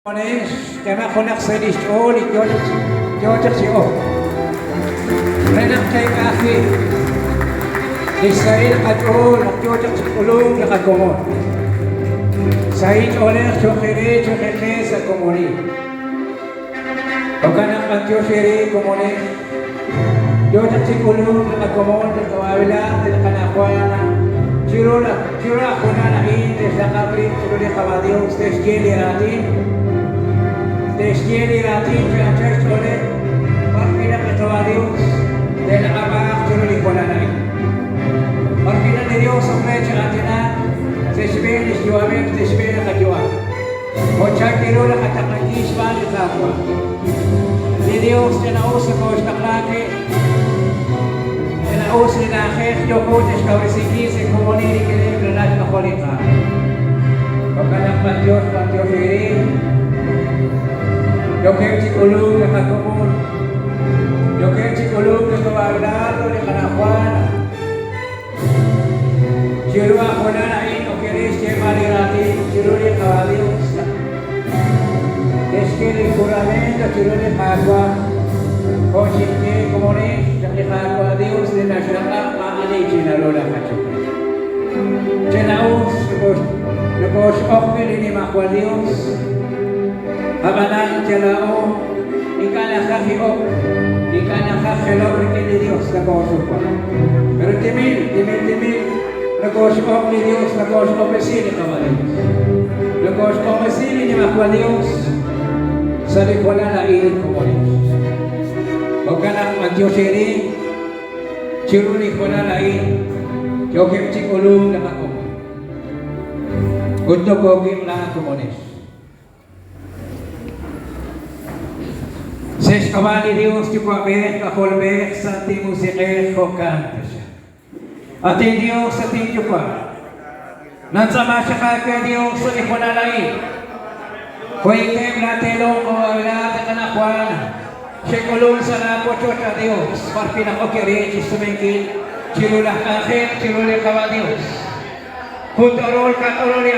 Xk'eemaq junaq sa' li xch'ool li yo chaq chi ok, re naq tqeek'a ajwi' li xsahil qach'ool naq yo chaq chi k'ulunk li qakomon. Sahil ch'oolej cho'q eere cho'q qe sa' komonil. Jo'kan naq b'antiox eere komonex, yo chaq chi k'ulunk li qakomon li qawaawilaq li qanajwan chiru chiru aj hoonal a'in te'xlaq'ab' rib' chiru li Qaawa' Dios, te'xye li raatin, te'xye li raatin chi anchal xch'ooleb' b'ar wi' naq li Qaawa' Dios te'laq'ab'aaq chiru li hoonal a'in. B'ar wi' naq li Dios ok re chi aatinak sa' xb'een lix yu'ameb' sa' xb'een li qayu'am. Jo' chankiru li qataqlankil xb'aan li Qaawa'. Li Dios ch'ina-us nokooxtaqla wi' ch'ina-us li na'ajej yooko chixkawresinkil sa' komonil rik'ineb' ralal xk'ajol li Qaawa'. Jo'kan naq b'antiox b'antiox eere, yookeb' chi k'ulunk li qakomon, yookeb' chi k'ulunk li qawa' Abelardo, li qana' Juana, Chiru a hoonal a'in ok re xyeeb'al li raatin chiru li Qaawa' Dios. Te'xk'e li juramento chiru li Qaawa' jo' xinye komonex naq li Qaawa' Dios li naxlaq'ab' maa'ani chi naru naqach'oqe. Chena'us nokox'ok wi' li Nimajwal Dios, ab'anan yal laa'o ink'a' naqaj li ok, ink'a' naqaj jelok rik'in li Dios nokooxuwak. Pero timil, timil, timil nokooxb'oq li Dios, nokooxq'unb'esi li Qawa' Dios. Nokooxq'unb'esi li Nimajwal Dios sa' li hoonal a'in komonil. Jo'kan naq b'antiox eere chiru li hoonal a'in yookeb' chi k'ulunk li qakomon. Ut nokoowiq'la komonil. Sa' xk'ab'a' li Dios Yuwa'b'ej, K'ajolb'ej, Santil Musiq'ej, jo'kan taxaq. At inDios at inYuwa', nantz'aama chaq aawe Dios sa' li hoonal a'in. Jo'ikeb' laa teelom jo' laat anajwan xe'k'ulun sa' laa wochoch, a Dios, b'ar wi' naq ok eere chixsumenkil chiru laj k'anjel chiru li Qawa' Dios. Jun t'orol ka't'orol li.